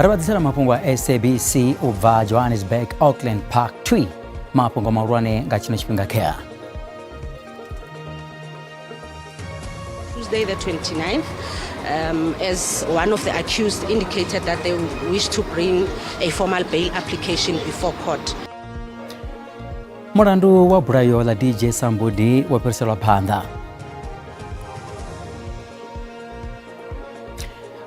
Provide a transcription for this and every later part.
Ri vha ḓisela mafhungo a SABC u bva Johannesburg, Auckland Park 2. Mafhungo mahulwane nga tshino tshifhinga khea. Tuesday the 29th, as one of the accused indicated that they wish to bring a formal bail application before court. Mulandu wa bulayo ḽa DJ Sambudi wo fhiriselwa phanḓa.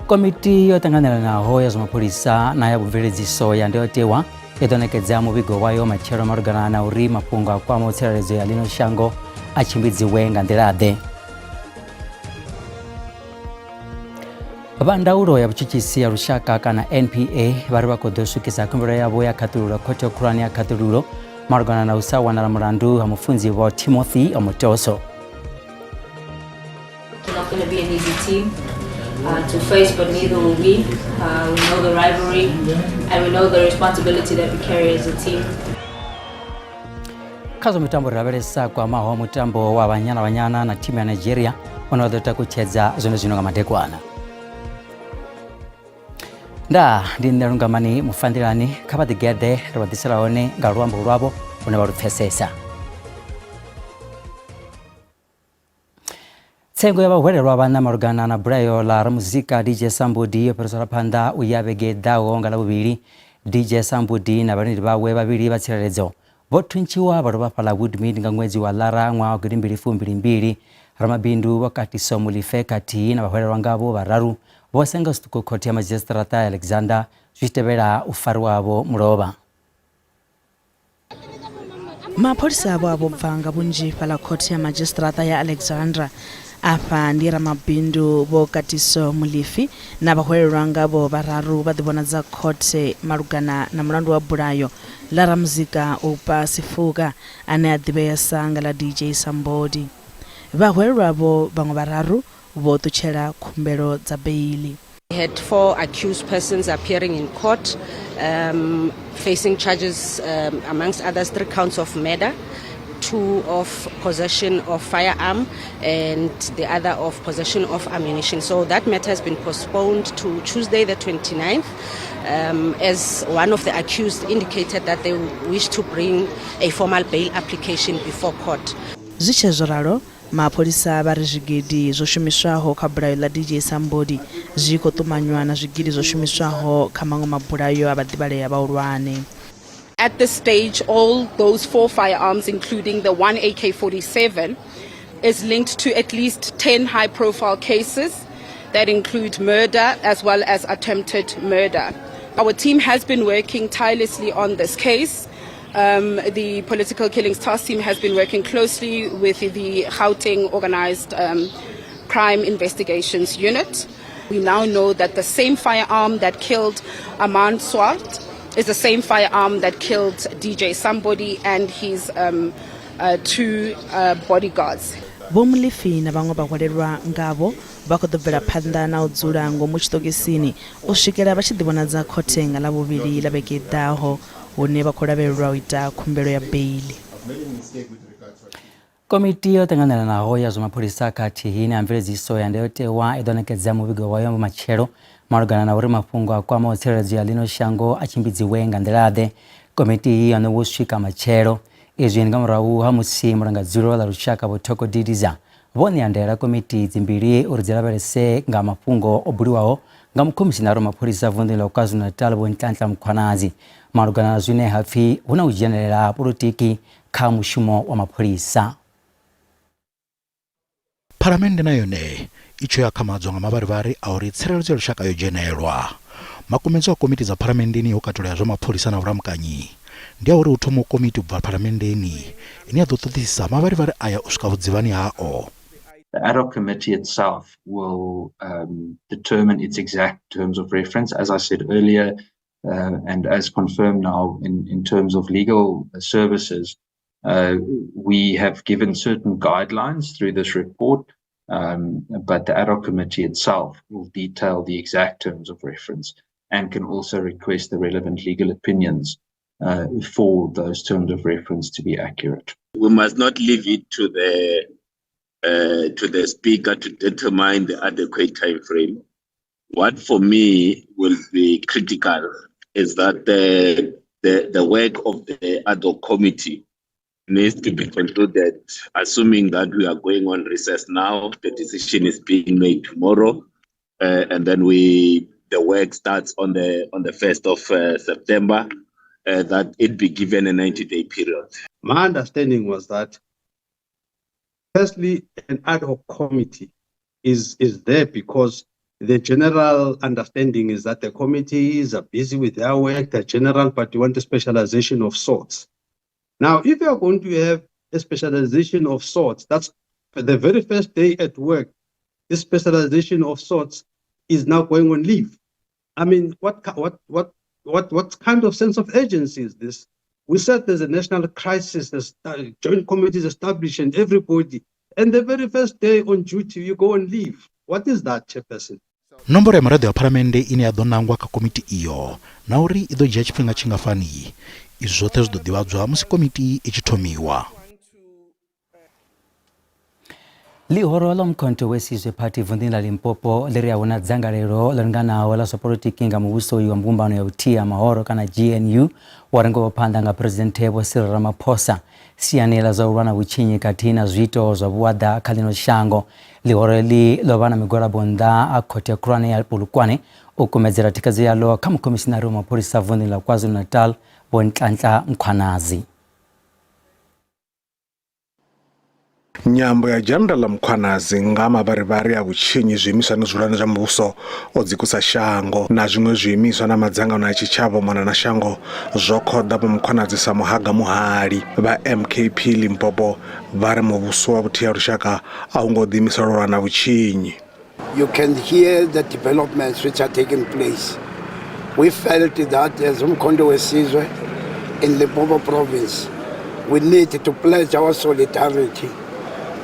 Komiti yo ṱanganelanaho ya zwa mapholisa na ya vhubveledziso ya ndayotewa i ḓo ṋekedza muvhigo wayo matshelo malugana na uri mafhungo a kwamaho tsireledzo ya ḽino shango a tshimbidziwe nga nḓila-ḓe. Vha ndaulo ya vhutshutshisi ya lushaka kana NPA vha ri vha khou ḓo swikisa khumbelo yavho ya khaṱululo khothe khulwane ya khaṱululo malugana na u sa wanala mulandu ha mufunzi Vho Timothy Omotoso. Not going to be an easy team to face, but neither will we. We know the rivalry and we know the responsibility that we carry as a team. Kha zwa mitambo ri lavhelesa kwamaho mutambo wa Banyana Banyana na thimu ya Nigeria une wa ḓo takutshedza zwone zwino nga madekwana. Nda ndi nṋe Lungamani Mufanḓilani, kha vha ḓigeḓe ri vha ḓisela hone nga luambo lwavho hune vha lu pfesesa. Tsengo ya vhahwelelwa vhaṋa malugana na bulayo ḽa ramuzika DJ Sambudi yo fhiriselwa phanḓa u ya vhege i ḓaho nga Ḽavhuvhili. DJ Sambudi na vhalindi vhawe vhavhili vha tsireledzo vho thuntshiwa vha lovha fhaḽa Woodmead nga ṅwedzi wa Ḽara ṅwaha wa gidimbili fumbili mbili. Ramabindu Vho Katiso Molefe khathihi na vhahwelelwa ngavho vhararu vho senga zwiṱuku khothe ya madzhisiṱiraṱa ya Alexander zwi tshi tevhela u fariwa havho mulovha. Mapholisa avho a vho bva nga vhunzhi fhaḽa khothe ya madzhisiṱiraṱa ya Alexandra. Afha ndi ramabindu Vho Katiso Molefe na vhahwelelwa ngavho vhararu vha ḓivhonadza khothe malugana na mulandu wa bulayo ḽa ramuzika Oupa Sifuka ane a ḓivheesa nga ḽa DJ Sambodi. Vhahwelelwa avho vhaṅwe vhararu vho ṱutshela khumbelo dza beiḽi. We had 4 accused persons appearing in court, facing charges, amongst others, 3 counts of murder, 2 of possession of firearm and the other of possession of ammunition. So that matter has been postponed to Tuesday the 29th, as one of the accused indicated that they wish to bring a formal bail application before court. Zwi tshe zwo ralo, mapholisa vha ri zwigidi zwo shumiswaho kha bulayo ḽa DJ Sambodi zwi khou ṱumanywa na zwigidi zwo shumiswaho kha maṅwe mabulayo a vhaḓivhalea vhahulwane. At this stage, all those 4 firearms, including the one AK-47, is linked to at least 10 high-profile cases that include murder as well as attempted murder. Our team has been working tirelessly on this case. The Political Killings Task Team has been working closely with the Gauteng Organized Crime Investigations Unit. We now know that the same firearm that killed Aman Swart is the same firearm that killed DJ Sambodi and his 2 bodyguards. Vho Molefe na vhaṅwe vhahwelelwa ngavho vha khou ḓo bvela phanḓa na u dzula ngomu tshiṱokisini u swikela vha tshi ḓivhonadza khothe nga Ḽavhuvhili ḽa vhege i ḓaho, hune vha khou lavhelelwa u ita khumbelo ya beiḽi. Komiti yo ṱanganelanaho ya zwa mapholisa khathihi na mveledziso ya ndayotewa i ḓo ṋekedza muvhigo wayo matshelo malugana na uri mafhungo a kwamaho tsireledzo ya ḽino shango a tshimbidziwe nga nḓila-ḓe. Komiti iyi yo ṋewa u swika matshelo. Izwi ndi nga murahu ha musi mulangadzulo ḽa lushaka Vho Thoko Didiza vho ṋea ndaela komiti dzimbili uri dzi lavhelese nga mafhungo o buliwaho nga mukhomishinari wa mapholisa vunḓuni ḽa KwaZulu-Natal Vho Nhlanhla Mkhwanazi malugana na zwine ha pfi hu na u dzhenelela ha polotiki kha mushumo wa mapholisa. Phalamennde na yone i tsho akhamadzwa nga mavharivhari a uri tsireledzo ya lushaka yo dzhenelwa. Makumedzwa a komiti dza phalamenndeni ho katelwa ya zwa mapholisa na vhulamukanyi ndi a uri hu thomiwe komiti u bva phalamenndeni ine ya ḓo ṱoḓisisa mavharivhari aya u swika vhudzivhani hao. The ad hoc committee itself will determine its exact terms of reference. As I said earlier, and as confirmed now in terms of legal services, we have given certain guidelines through this report, but the ad hoc committee itself will detail the exact terms of reference and can also request the relevant legal opinions for those terms of reference to be accurate. We must not leave it to the speaker to determine the adequate time frame. What for me will be critical is that the work of the ad hoc committee needs to be concluded, assuming that we are going on recess now, the decision is being made tomorrow, and then the work starts on the 1st of September, that it be given a 90-day period. My understanding was that, firstly, an ad hoc committee is there because the general understanding is that the committees are busy with their work, they're general, but you want a specialization of sorts. Now, if you are going to have a specialization of sorts, that's the very first day at work, this specialization of sorts is now going on leave. I mean, what kind of sense of urgency is this? We said there's a national crisis, there's joint committees established and everybody, and the very first day on duty, you go on leave. What is that, Chairperson? Nomboro ya miraḓo ya phalamennde ine ya ḓo nangwa kha komiti iyo na uri i ḓo dzhia tshifhinga tshingafhani, izwi zwoṱhe zwi ḓo ḓivhadzwa musi komiti i tshi thomiwa. Ḽihoro ḽa Umkhonto we Sizwe Party vunḓuni ḽa Limpopo ḽi ri a hu na dzangalelo ḽo linganaho ḽa zwa polotiki nga muvhuso uyu wa mbumbano ya vhuthihi ha mahoro kana GNU wa rangwaho phanḓa nga Phresidennde Vho Cyril Ramaphosa siani ḽa zwa u lwa na vhutshinyi khathihi na zwiito zwa vhuaḓa kha ḽino shango. Ḽihoro heḽi ḽo vha na migwalabo nnḓa ha khothe khulwane ya Polokwane u kumedzela thikhedzo yaḽo kha mukhomishinari wa mapholisa vunḓuni ḽa KwaZulu-Natal Vho Nhlanhla Mkhwanazi. Nyambo ya Dzhenerala Mkhwanazi nga mavharivhari a vhutshinyi zwiimiswani zwihulwane zwa muvhuso o dzikusa shango na zwiṅwe zwiimiswa na madzangano a tshitshavha u mona na shango zwo khoḓa Vho Mkhwanazi sa muhaga muhali. Vha MKP Limpopo vha ri muvhuso wa vhuthihi ha lushaka a u ngo ḓiimisela u lwa na vhutshinyi. You can hear the developments which are taking place. We felt that as Umkhonto we Sizwe in Limpopo province, we need to pledge our solidarity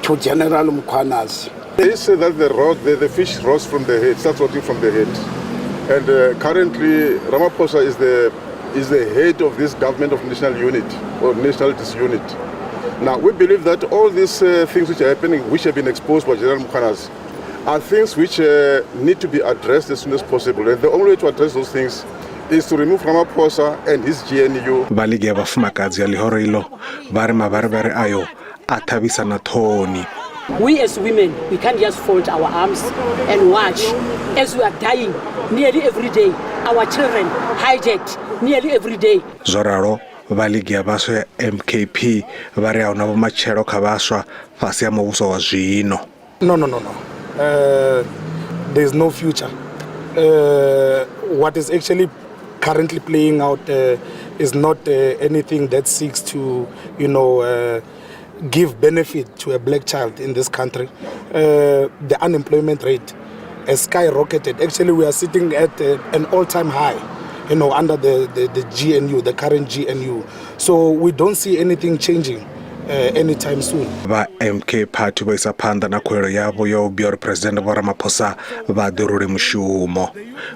to General Mkhwanazi. They say that the fish rots from the head, starts rotting from the head. And currently Ramaphosa is the head of this government of national unit or national disunit. Now we believe that all these things which are happening, which have been exposed by General Mkhwanazi, are things which need to be addressed as soon as possible. And the only way to address those things is to remove Ramaphosa and his GNU. Vha ligi ya vhafumakadzi ya ḽihoro iḽo vha ri mavharivhari ayo a ṱhavhisa na ṱhoni. We as women, we can't just fold our arms and watch as we are dying nearly every day, our children hijacked nearly every day. Zwo ralo, vha ligi ya vhaswa ya MKP vha ri a huna vhumatshelo kha vhaswa fhasi ha muvhuso wa zwino. No. There is no future. What is actually currently playing out is not anything that seeks to, give benefit to a black child in this country. The unemployment rate has skyrocketed. Actually, we are sitting at an all-time high, under the GNU, the current GNU. So we don't see anything changing anytime soon. Vha MK Party vho isa phanḓa na khuwelelo yavho ya u bia uri President Vho Ramaphosa vha ḓi rule mushumo.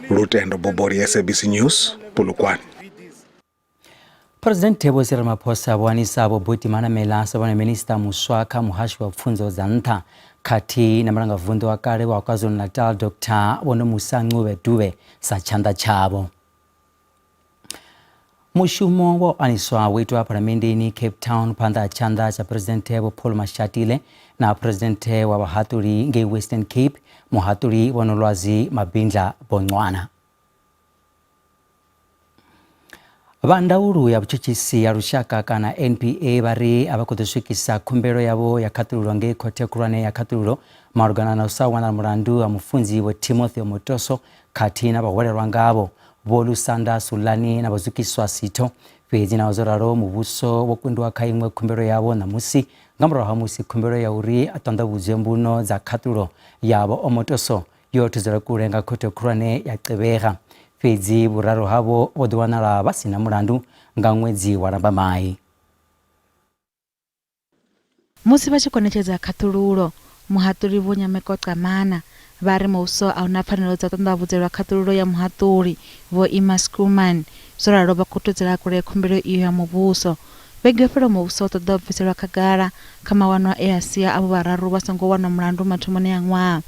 Lutendo Boboli, SABC News, Polokwane. President Vho Cyril Ramaphosa vho anisa Vho Buti Manamela sa vhone minista muswa kha muhasho wa pfunzo dza nṱha khathihi na mulangavunḓu wa kale wa KwaZulu-Natal Dr Vho Nomusa Ncube Dube sa tshanḓa tshavho. Mushumo wa u aniswa wo itwa Phalamenndeni Cape Town phanḓa ha tshanḓa tsha Phresidennde Vho Paul Mashatile na Phresidennde wa vhahaṱuli ngei Western Cape muhaṱuli Vho Nolwazi Mabindla Boncwana. Vha ndaulo ya vhutshutshisi ya lushaka kana NPA vha ri a vha khou ḓo swikisa khumbelo yavho ya khaṱululo ngei khothe khulwane ya khaṱululo malugana na u sa wana mulandu ha mufunzi Vho Timothy Omotoso khathihi na vhahwelelwa ngavho Vho Lusanda Sulani na Vhazukiswa Sitho. Fhedzi naho zwo ralo, muvhuso wo kundiwa kha iṅwe khumbelo yavho ṋamusi nga murahu ha musi khumbelo ya uri a ṱanḓavhudzwe mbuno dza khaṱulo ya Vho Omotoso yo thudzelwa kule nga khothe khulwane ya Gqeberha. Fhedzi vhuraru havho vho ḓo wanala vha si na mulandu nga ṅwedzi wa Lambamai. Musi vha tshi khou ṋetshedza khaṱhululo, muhaṱuli Vho Nyameko Qamana vha ri muvhuso a u na pfanelo dza u ṱanḓavhudzelwa khaṱhululo ya muhaṱuli Vho Emma Schoeman, zwo ralo vha khou thudzela kule khumbelo iyo ya muvhuso. Vhege yo fhelaho muvhuso wo ṱoḓa u bviselwa khagala kha mawanwa e a sia avho vhararu vha songo wanwa mulandu mathomoni a ṅwaha.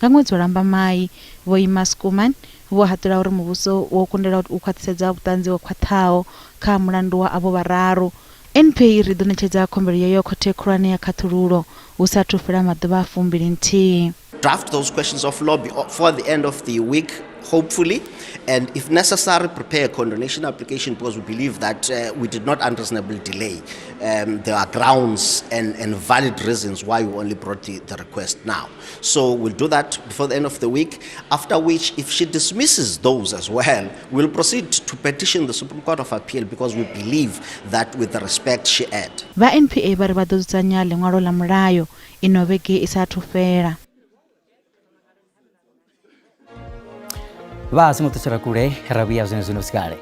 Nga ṅwedzi wa Lambamai, Vho Ima Schoeman vho haṱula uri muvhuso wo kundelwa u khwaṱhisedza vhuṱanzi ho khwaṱhaho kha mulandu wa avho vhararu. NPA i ri i ḓo ṋetshedza khumbelo yayo khothe khulwane ya khaṱhululo hu sa athu fhela maḓuvha a 21. Draft those questions of law before the end of the week, hopefully, and if necessary, prepare a condonation application because we believe that we did not unreasonably delay. There are grounds and valid reasons why we only brought the request now. So we'll do that before the end of the week, after which, if she dismisses those as well, we'll proceed to petition the Supreme Court of Appeal because we believe that with the respect she erred. Vha NPA vha ri vha ḓo dzudzanya ḽiṅwalo ḽa mulayo ino vhege i sa athu fhela. Vha songo ṱutshela kule, ra vhuya zwenezwino si kale.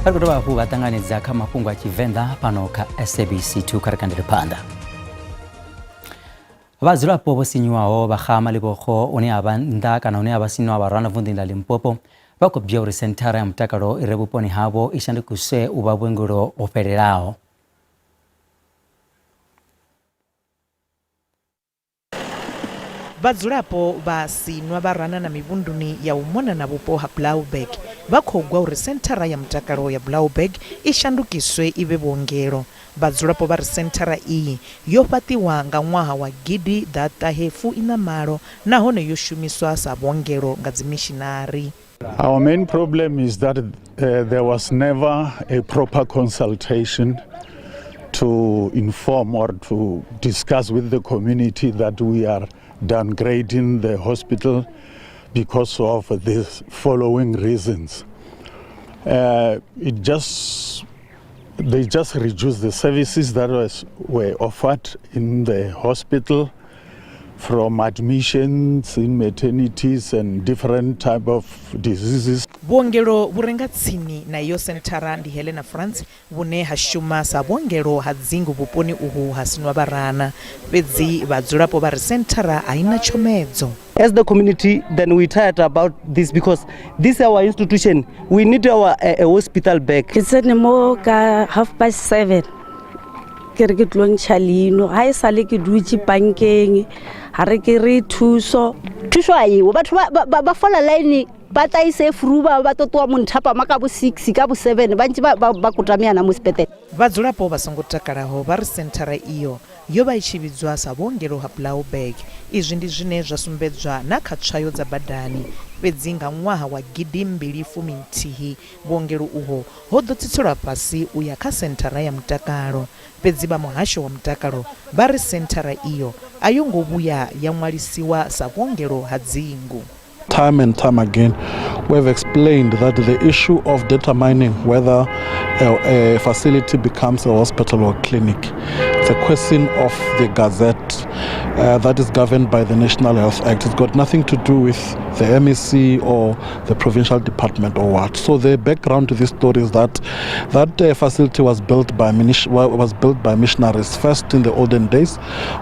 Ri khou dovha hafhu vha ṱanganedza kha mafhungo a Tshivenḓa fhano kha SABC 2 kha ri kandele phanḓa. Vhadzulapo vho sinyuwaho vha ga Malebogo une a vha nnḓa kana une a vha Sinwa Vharwana vunḓuni ḽa Limpopo vha khou bya uri senthara ya mutakalo i re vhuponi havho i shandukiswe u vha vhuongelo ho fhelelaho. Vhadzulapo vha Sinwa Vharwana na mivhunduni ya u mona na vhupo ha Blouberg vha khou gwa uri senthara ya mutakalo ya Blouberg i shandukiswe i vhe vhuongelo. Vhadzulapo vha ri senthara iyi yo fhaṱiwa nga ṅwaha wa gidi ḓa ṱahe fu iṋa malo nahone yo shumiswa sa vhuongelo nga dzimishinari. Our main problem is that there was never a proper consultation to inform or to discuss with the community that we are downgrading the hospital because of the following reasons. They just reduced the services that were offered in the hospital, from admissions in maternities and different type of diseases. Vhuongelo vhu re nga tsini na iyo senthara ndi Helena Frans vhune ha shuma sa vhuongelo ha dzingu vhuponi uhu ha Sinwavharana. Fhedzi vhadzulapo vha ri senthara a i na tshomedzo. As the community, then we tired about this because this is our institution. We need our hospital back. Ke tsene mo ka 7:30 ke re ke tlo ntšha leino, ga e sale ke dutše bankeng, ga re ke re thuso. Thuso a eo, batho ba fola line ba tla ise fruba ba totoa monthapama ka bo 6 ka bo 7 ba ntse ba kotameyana mo sepetlele. Vhadzulapo vha songo takalaho vha ri senthara iyo yo vha i tshi vhidzwa sa vhuongelo ha Blouberg. Izwi ndi zwine zwa sumbedzwa na kha tswayo dza badani. Fhedzi nga ṅwaha wa gidi mbili fumi nthihi vhuongelo uho ho ḓo tsitselwa fhasi u ya kha senthara ya mutakalo. Fhedzi vha muhasho wa mutakalo vha ri senthara iyo a yo ngo vhuya ya ṅwalisiwa sa vhuongelo ha dzingu. Time and time again, we have explained that the issue of determining whether a facility becomes a hospital or clinic, it's a question of the Gazette that is governed by the National Health Act. It's got nothing to do with the MEC or the provincial department or what. So the background to this story is that that facility was built by was built by missionaries first in the olden days.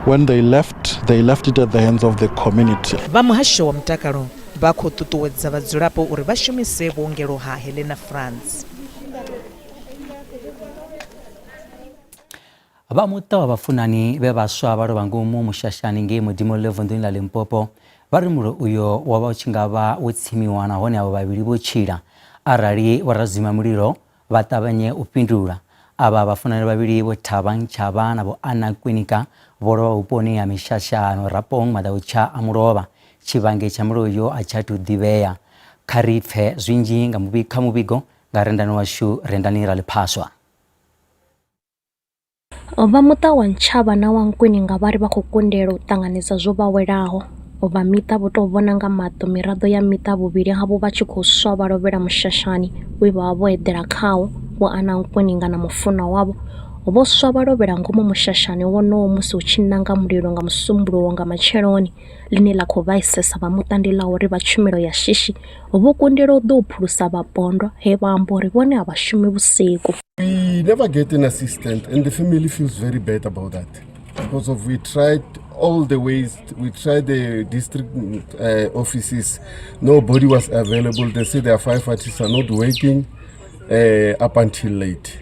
When they left, they left it at the hands of the community. Vha muhasho wa mutakalo vha khou ṱuṱuwedza vhadzulapo uri vha shumise vhuongelo ha Helena Frans. Vha muṱa wa vhafunani vhe vhaswa vha lovha ngomu mushashani ngei Modimolle vunḓuni ḽa Limpopo vha ri mulilo uyo wo vha u tshi nga vha wo tsimiwa nahone avho vhavhili vho tshila arali vhorazwima mulilo vha ṱavhanye u fhindula. Avha vhafunani vhavhili Vho Thabang Chavha na Vho Anna Kwinika vho lovha vhuponi ha mishasha Merapong maḓautsha a mulovha. Tshivhangi tsha mulilo uyo a tshi athu ḓivhea. Kha ri pfe zwinzhi nga kha muvhigo nga Rendani washu Rendani Raliphaswa. Vha muṱa wa Ntshaba na wa Nkwininga vha ri vha khou kundelwa u ṱanganedza zwo vha welaho. Vha miṱa vho tou vhona nga maṱo miraḓo ya miṱa vhuvhili havho vha tshi khou swa vha lovhela mushashani we vha vha vho eḓela khawo. Vho Anna Nkwininga na mufunwa wavho Vho swa vha lovhela ngomu mushashani wonowo musi hu tshi nanga mulilo nga Musumbuluwo nga matsheloni. Ḽine ḽa khou vhaisesa vha muṱa ndi ḽa uri vha tshumelo ya shishi vho kundelwa u ḓou phulusa vhapondwa he vha amba uri vhone a vha shumi vhusiku. We never get an assistant and the family feels very bad about that because of we tried all the ways, we tried the district offices, nobody was available. They say their firefighters are not working up until late.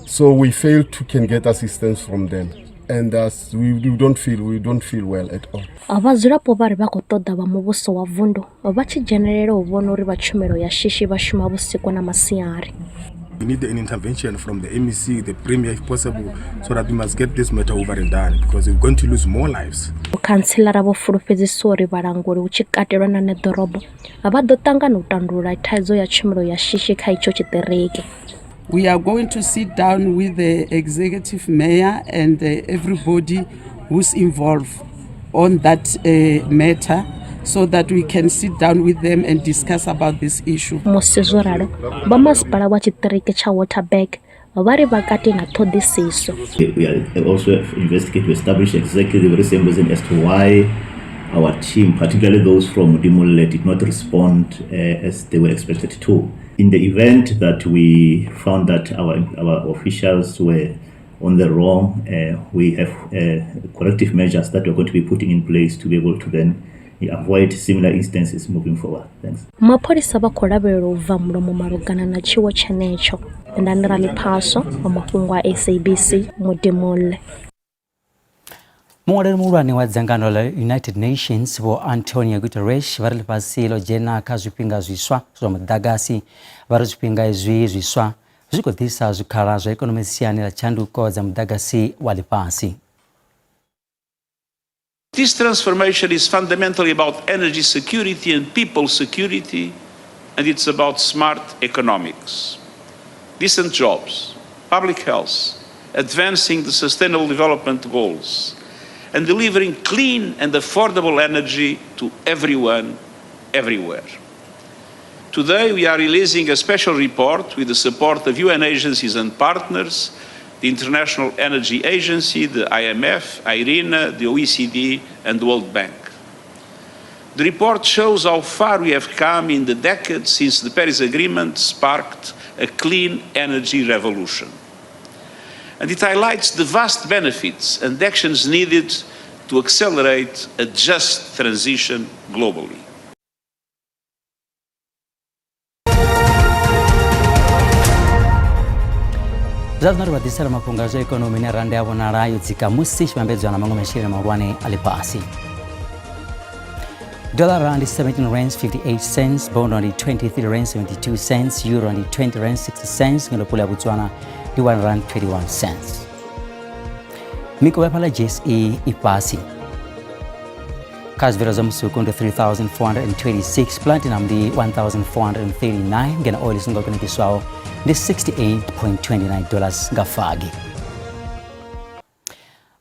So we failed to can get assistance from them. And as we don't feel, we don't feel well at all. Vhadzulapo vha ri vha khou ṱoḓa vha muvhuso wa vundu vha tshi dzhenelela u vhona uri vha tshumelo ya shishi vha shuma vhusiku na masiari. We need an intervention from the MEC, the Premier if possible, so that we must get this matter over and done because we're going to lose more lives. Mukhantselara vho fulufhedzisa uri vhalanguli hu tshi katelwa na ṋeḓorobo vha ḓo ṱangana u tandulula thaidzo ya tshumelo ya shishi kha itsho tshiṱiriki. We are going to sit down with the executive mayor and everybody who's involved on that matter so that we can sit down with them and discuss about this issue. Musi zwo ralo, vha masipala wa tshiṱiriki tsha Waterberg vha ri vha kati na ṱhoḓisiso. We are also investigating to establish exactly the very same reason as to why our team, particularly those from Modimolle, did not respond as they were expected to. In the event that we found that our officials were on the wrong, we have corrective measures that we're going to be putting in place to be able to then avoid similar instances moving forward. Thanks. Mapholisa vha khou lavhelelwa u bva mulomo malugana na tshiwo tshenetsho. Ndani Raliphaso wa mafhungo a SABC, Modimolle. Muṅwaleli muhulwane wa dzangano ḽa United Nations Vho Antonio Guterres vha ri ḽifhasi ḽo dzhena kha zwifhinga zwiswa zwa muḓagasi. Vha ri zwifhinga izwi zwiswa zwi khou ḓisa zwikhala zwa ikonomi siani ḽa tshanduko dza muḓagasi wa ḽifhasi. This transformation is fundamentally about energy security and people security, and it's about smart economics, decent jobs, public health, advancing the Sustainable Development Goals, and delivering clean and affordable energy to everyone, everywhere. Today, we are releasing a special report with the support of UN agencies and partners, the International Energy Agency, the IMF, IRENA, the OECD, and the World Bank. The report shows how far we have come in the decades since the Paris Agreement sparked a clean energy revolution. And it highlights the vast benefits and actions needed to accelerate a just transition globally. Zwa zwino ri vha ḓisela mafhungo a zwa ikonomi ine randa ya vhonala yo dzika musi tshi vhambedzwa na maṅwe masheleni mahulwane a ḽifhasi. Dollar ndi 17 rands 58 cents, bondo ndi 23 rands 72 cents, euro ndi 20 rands 60 cents, ngeno pula ya Botswana ndi 1 rand 21 cents. Mikovhe ya fhaḽa JSE i fhasi. Kha zwibveledzwa zwa musuku ndi 3426, platinum ndi 1439, ngeno oil i songo kunakiswaho ndi 68.29 dollars nga fagi.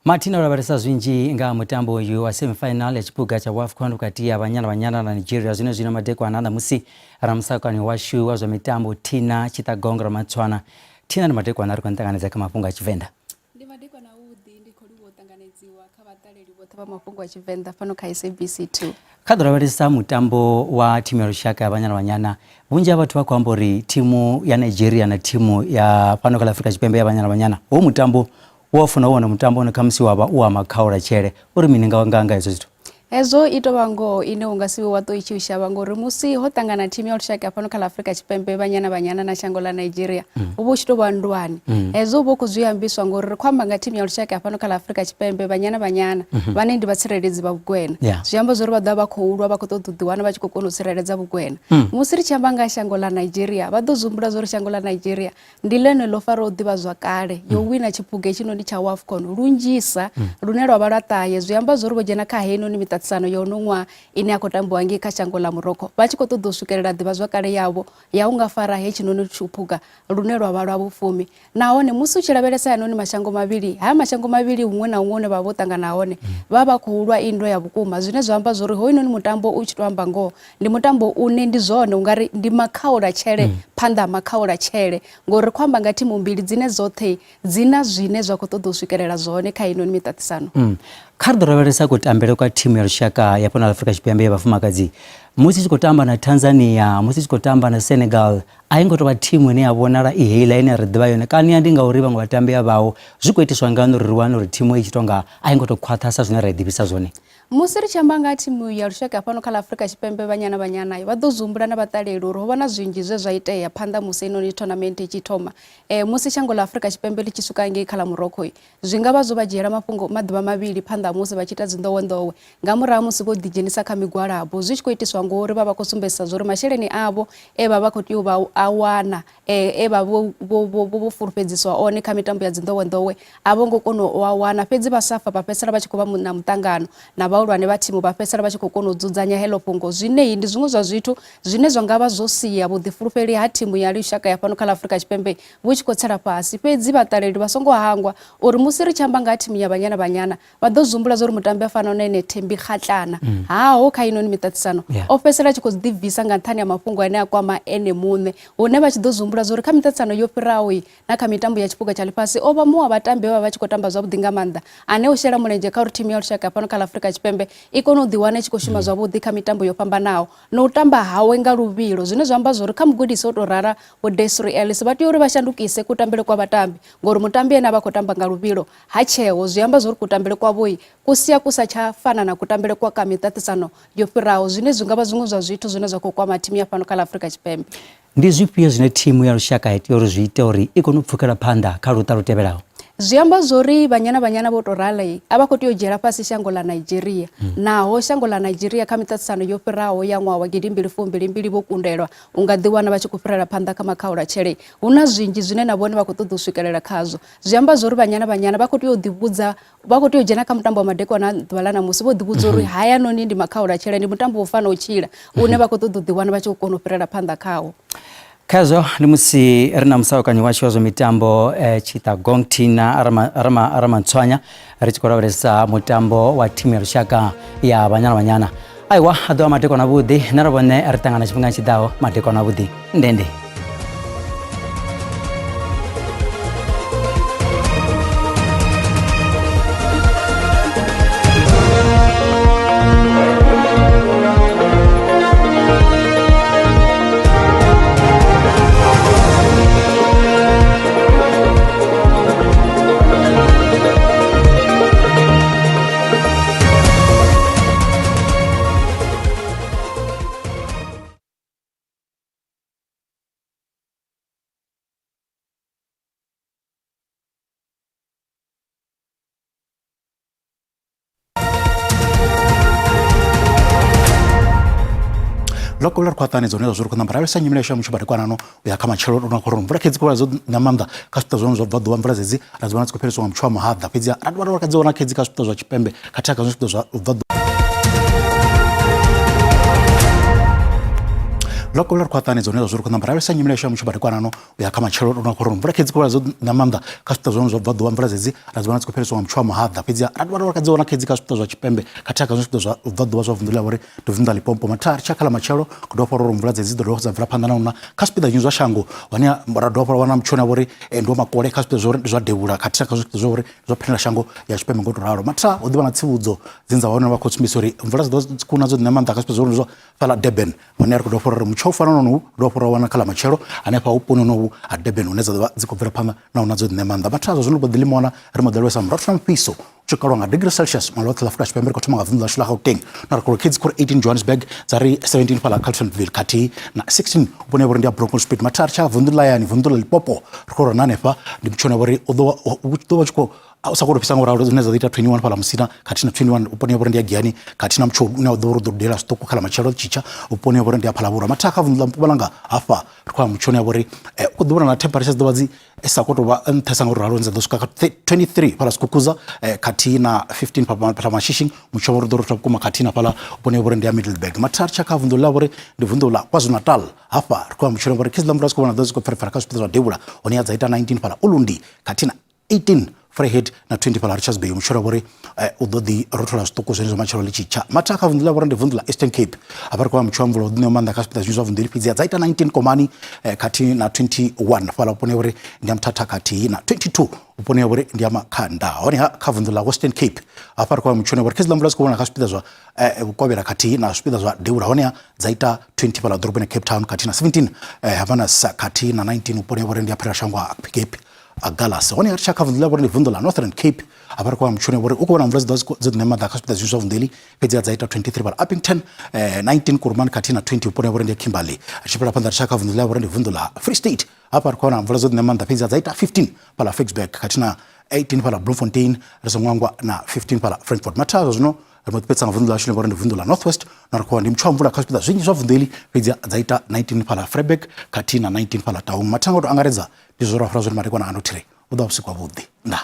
Martin o lavhelesa zwinzhi nga mutambo uyu wa semifinal ya tshiphuga tsha WAFCON vhukati ha Banyana Banyana na Nigeria zwine zwino madekwana ṋamusi ramusakani washu wa zwa mitambo Tina Tshitagongo Ramatswana. Tina, ndi madekwana ri khou ṱanganedza kha mafhungo a Tshivenḓa. Ndi madekwana avhuḓi, ndi khou livhuwa u ṱanganedziwa kha vhaṱaleli vhoṱhe vha mafhungo a Tshivenḓa fhano kha SABC 2. Kha ḓo lavhelesa mutambo wa thimu ya lushaka ya Banyana Banyana, vhunzhi ha vhathu vha khou amba uri thimu ya Nigeria na thimu ya fhano kha ḽa Afrika Tshipembe ya Banyana Banyana, hoyu mutambo wo funa u wana mutambo une khamusi wa vha u wa makhaula tshele, uri mini nga nga nga hezwo zwithu? Hezwo i tou vha ngoho ine u nga si vhe wa ṱo i tshi u shavha ngori musi ho ṱangana thimu ya lushaka fhano kha ḽa Afrika Tshipembe Banyana Banyana na shango ḽa Nigeria hu vha hu tshi tou vha nndwani. Hezwo hu vha hu khou zwi ambiswa ngori ri khou amba nga thimu ya lushaka fhano kha ḽa Afrika Tshipembe Banyana Banyana vhane ndi vhatsireledzi vha vhugwena. Zwi amba zwori vha ḓo vha vha khou lwa vha khou ṱoḓa u ḓiwana vha tshi khou kona u tsireledza vhugwena. Musi ri tshi amba nga shango ḽa Nigeria vha ḓo zwi humbula zwori shango ḽa Nigeria Ndi ḽene ḽo faraho ḓivhazwakale yo wina tshiphuga hetshinoni tsha WAFCON lunzhisa lune lwa vha lwa ṱahe. Zwi amba zwo ri vho dzhena kha heinoni miṱaṱisano. miṱaṱisano ya uno ṅwaha ine ya khou tambiwa ngei kha shango ḽa Morocco vha tshi khou ṱoḓa u swikelela ḓivhazwakale yavho ya u nga fara hetshinoni tshiphuga lune lwa vha lwa vhufumi. Nahone musi u tshi lavhelesa hayanoni mashango mavhili, haya mashango mavhili huṅwe na huṅwe hune vha vha vho ṱangana hone, vha vha khou lwa i nndwa ya vhukuma, zwine zwa amba zwori hoyunoni mutambo u tshi tou amba ngoho ndi mutambo une ndi zwone ungari ndi makhaulatshele phanḓa ha makhaulatshele ngori ri khou amba nga thimu mbili dzine dzoṱhe dzi na zwine zwa khou ṱoḓa u swikelela zwone kha heinoni miṱaṱisano. Kha ri ḓo lavhelesa kutambele kwa thimu ya lushaka ya fhano Afrika Tshipembe ya vhafumakadzi musi i tshi khou tamba na Tanzania, musi i tshi khou tamba na Senegal, a i ngo tou vha thimu ine ya vhonala i heiḽa ine ra ḓivha yone kani ndi ngauri vhaṅwe vhatambi a vhaho zwi khou itiswa ngani uri ri wane uri thimu i tshi tou nga a i ngo tou khwaṱha sa zwine ra i ḓivhisa zwone. Musi ri tshi amba nga ha thimu ya lushaka fhano kha ḽa Afrika Tshipembe Banyana Banyana vha ḓo zwi humbula na vhaṱaleli uri ho vha na zwinzhi zwe zwa itea phanḓa musi heinoni thonamente i tshi thoma. Musi shango ḽa Afrika Tshipembe ḽi tshi swika ngei kha ḽa Morocco, zwi nga vha zwo vha dzhiela mafhungo maḓuvha mavhili phanḓa ha musi vha tshi ita dzinḓowenḓowe nga murahu ha musi vho ḓidzhenisa kha migwalabo zwi tshi khou itiswa ngori vha vha khou sumbedzisa zwa uri masheleni avho e vha vha khou tea u vha a wana e vha vho fulufhedziswa one kha mitambo ya dzinḓowenḓowe a vho ngo kona u a wana fhedzi vha safa vha fhedzisela vha tshi khou vha na muṱangano na vhahulwane vha thimu vha fhedzisela vha tshi khou kona u dzudzanya heḽo fhungo zwine ndi zwiṅwe zwa zwithu zwine zwa nga vha zwo sia vhuḓifulufheli ha thimu ya lushaka ya fhano kha ḽa Afrika Tshipembe vhu tshi khou tsela fhasi. Fhedzi vhaṱaleli vha songo hangwa uri musi ri tshi amba nga ha thimu ya Banyana Banyana, vha ḓo zwi humbula zwa uri mutambi a fanaho na ene Thembi Kgatlana haho kha inoni miṱaṱisano o fhedzisela a tshi khou ḓibvisa nga nṱhani ha mafhungo ane a kwama ene muṋe, hune vha tshi ḓo zwi humbula zwa uri kha miṱaṱisano yo fhiraho na kha mitambo ya Tshiphuga tsha Ḽifhasi o vha muṅwe wa vhatambi vhe vha vha tshi khou tamba zwavhuḓi nga maanḓa ane o shela mulenzhe kha uri thimu ya lushaka fhano kha ḽa Afrika Tshipembe i kone u ḓiwana i tshi khou shuma zwavhuḓi kha mitambo yo fhambanaho na u tamba hawe nga luvhilo zwine zwa amba zwori kha mugudisi o tou rala Vho Desiree Ellis vha tea uri vha shandukise kutambele kwa vhatambi ngori mutambi ane a vha khou tamba nga luvhilo ha tsheho zwi amba zwori kutambele kwavhoi ku sia ku sa tsha fana na kutambele kwa ka miṱaṱisano yo fhiraho zwine zwi nga vha zwiṅwe zwa zwithu zwine zwa khou kwama thimu ya fhano kha ḽa Afrika Tshipembe. Ndi zwifhio zwine thimu ya lushaka ya tea uri zwi ite uri i kone u pfukela phanḓa kha luṱa lu tevhelaho? Zwi amba zwori Banyana Banyana vho tou rali a vha khou tea u dzhiela fhasi shango ḽa Nigeria. Naho shango ḽa Nigeria kha miṱaṱisano yo fhiraho ya ṅwaha wa gidimbili fumbili mbili vho kundelwa u nga ḓiwana vha tshi khou fhirela phanḓa kha makhaulatshele, hu na zwinzhi zwine na vhone vha khou ṱoḓa u swikelela khazwo. Zwi amba zwori Banyana Banyana vha khou tea u ḓivhudza vha khou tea u dzhena kha mutambo wa madekwana a ḓuvha ḽa ṋamusi vho ḓivhudza uri hayanoni ndi makhaulatshele, ndi mutambo wa u fana u tshila une vha khou ṱoḓa u ḓiwana vha tshi khou kona u fhirela phanḓa khawo. Khazwo ndi musi ri na musaukanyi washu wa zwa mitambo Tshita Gongthi na Ramantswanya ri tshi khou lavhelesa mutambo wa thimu ya lushaka ya Banyana Banyana. Aiwa a ḓo vha madekwana avhuḓi na ri vhone ri ṱangana tshifhingani tshi ḓaho madekwana avhuḓi ndende. Ḽo kovhela ri khou ṱanganedza hune zwa zwi ri khou namba lavhelesa nyimele yashu ya mutsho madekwana u ya kha matshelo ri khou ri mvula khedzi khou dzo nga maanḓa kha zwipiḓa zwone zwa bva ḓuvha mvula dzedzi ra dzi wana dzi khou fhelisiwa nga mutsho wa mahaḓa fhedzi ra dovha ra dzi wana khedzi kha zwipiḓa zwa tshipembe khathihi kha zwipiḓa zwa bva ḓuvha ḽo kovhela ri khou ṱanganedza hune zwa zwi ri khou namba lavhelesa nyimele yashu ya mutsho madekwana u ya kha matshelo ri khou ri mvula khedzi khou dzo nga maanḓa kha zwipiḓa zwone zwa bva ḓuvha mvula dzedzi ra dzi wana dzi khou fhelisiwa nga mutsho wa mahaḓa fhedzi ra dovha ra dzi wana khedzi kha zwipiḓa zwa tshipembe khathihi kha zwipiḓa zwa bva ḓuvha zwa vunḓu ḽa uri ndi vunḓu ḽa Limpopo mathina ri tshi ya kha ḽa matshelo ri dovha hafhu uri mvula dzedzi dzi ḓo dovha dza bvela phanḓa na u na kha zwipiḓa zwinzhi zwa shango hone ra dovha hafhu ra wana mutsho une wa vha uri ndi wa makole kha zwipiḓa zwa uri ndi zwa devhula khathihi na kha zwipiḓa zwa uri zwa phendela shango ya tshipembe ngo to ralo mathina hu ḓivha na tsivhudzo dzine dza vha hone vha khou sumbedzisa uri mvula dzi ḓo kuna dzo ṋea maanḓa kha zwipiḓa zwa uri zwa fhaḽa Durban hone ri khou dovha uri mutsho u fana na dovha hafhu ra wana kha ḽa matshelo hanefha vhuponi honovhu ha Durban hune dza ḓo vha dzi khou bvela phanḓa na u na dzo ṋea maanḓa mathina zwa zwino ri mbo ḓi limona ri mbo ḓi lavhelesa murathu na mufhiso tshi kalwa nga degree Celsius maloṱhe ḽa Afrika Tshipembe ri khou thoma nga vunḓu ḽashu ḽa Gauteng na ri khou khedzi khou 18 Johannesburg dza ri 17 fhaḽa Carltonville khathihi na 16 vhone vhori ndi ya Bronkhorstspruit mathina ri tsha vunḓu ḽa yani vunḓu ḽa Limpopo ri khou ri na hanefha ndi mutshone vhori u ḓo vha tshi khou U sa khou tou fhisa nga u ralo, dzine dza ḓo ita 21 fhaḽa Musina khathihi na 21 vhuponi ha vhori ndi ya Giyani khathihi na mutsho une wa ḓo uri u ḓo dudela zwiṱuku kha ḽa matshelo tshitsha vhuponi ha vhori ndi ya Phalavhurwa. Matha kha vunḓu ḽa Mpumalanga hafha ri khou ya mutshoni ya vhori u khou ḓi vhona na temperature dzi ḓo vha dzi sa khou tou vha nṱhesa nga u ralo, dzi ḓo swika kha 23 fhaḽa Skukuza khathihi na 15 fhaḽa Mashishing, mutsho wa vhori u ḓo rothola vhukuma khathihi na fhaḽa vhuponi ha vhori ndi ya Middelburg. Matha ri tsha kha vunḓu ḽa vhori ndi vunḓu ḽa KwaZulu-Natal hafha ri khou ya mutshoni wa vhori khezwiḽa mvula dzi khou vhona ḓo dzi khou pferefhera kha zwipiḓa zwa devhula hone ya dza ita 19 fhaḽa Ulundi khathihi na 18 Vryheid na 20 fhaḽa Richards Bay. Mutshelo wa vhori u ḓo ḓi rothola zwiṱuku zwenezwo matshelo ḽi tshi tsha. Matha kha vunḓu ḽa vhori ndi vunḓu ḽa Eastern Cape hafha ri khou vha mutsho wa mvula u ḓi ṋea maanḓa kha zwipiḓa zwinzhi zwa vunḓu ili fhedzi dza ita 19 Komani khathihi na 21 fhaḽa vhuponi ha vhori ndi ya Mthatha khathihi na 22 vhuponi ha vhori ndi ya Makhanda. Honeha kha vunḓu ḽa Western Cape hafha ri khou vha mutshoni wa vhori khezwiḽa mvula dzi khou vhona kha zwipiḓa zwa vhukovhela khathihi na zwipiḓa zwa devhula honeha dza ita 20 fhaḽa ḓoroboni ya Cape Town khathihi na 17 Havannah khathihi na 19 vhuponi ha vhori ndi ya Phelashango ha Cape Agulhas. Hone ri tsha kha vunḓu ḽa vhori ndi vunḓu ḽa Northern Cape hafha ri khou wana mutshoni vhori u khou vhona mvula dzi ḓo dzo ṋea maḓa kha zwipiḓa zwinzhi zwa vunḓu heḽi fhedzi dza ita 23 fhaḽa Upington 19 Kuruman khathihi na 20 vhuponi ha vhori ndi ya Kimberley. Ri tshi fhela phanḓa ri tsha kha vunḓu ḽa vhori ndi vunḓu ḽa Free State hafha ri khou wana mvula dzo ṋea maanḓa fhedzi dza ita 15 fhaḽa Ficksburg khathihi na 18 fhaḽa Bloemfontein ri songo hangwa na 15 fhaḽa Frankfurt. Mathada zwa zwino ri mbo ḓi fhedza nga vunḓu ḽashu ḽine vhori ndi vunḓu ḽa North West na ri khou ndi mutsho wa mvula kha zwipiḓa zwinzhi zwa vunḓu heḽi fhedzi dza ita 19 fhaḽa Vryburg khathihi na 19 fhaḽa Taung. Mathanga o tou angaredza ndi zwo ra fhira zwone madekwana ano thiri u ḓo vha vhusiku havhuḓi ndaa.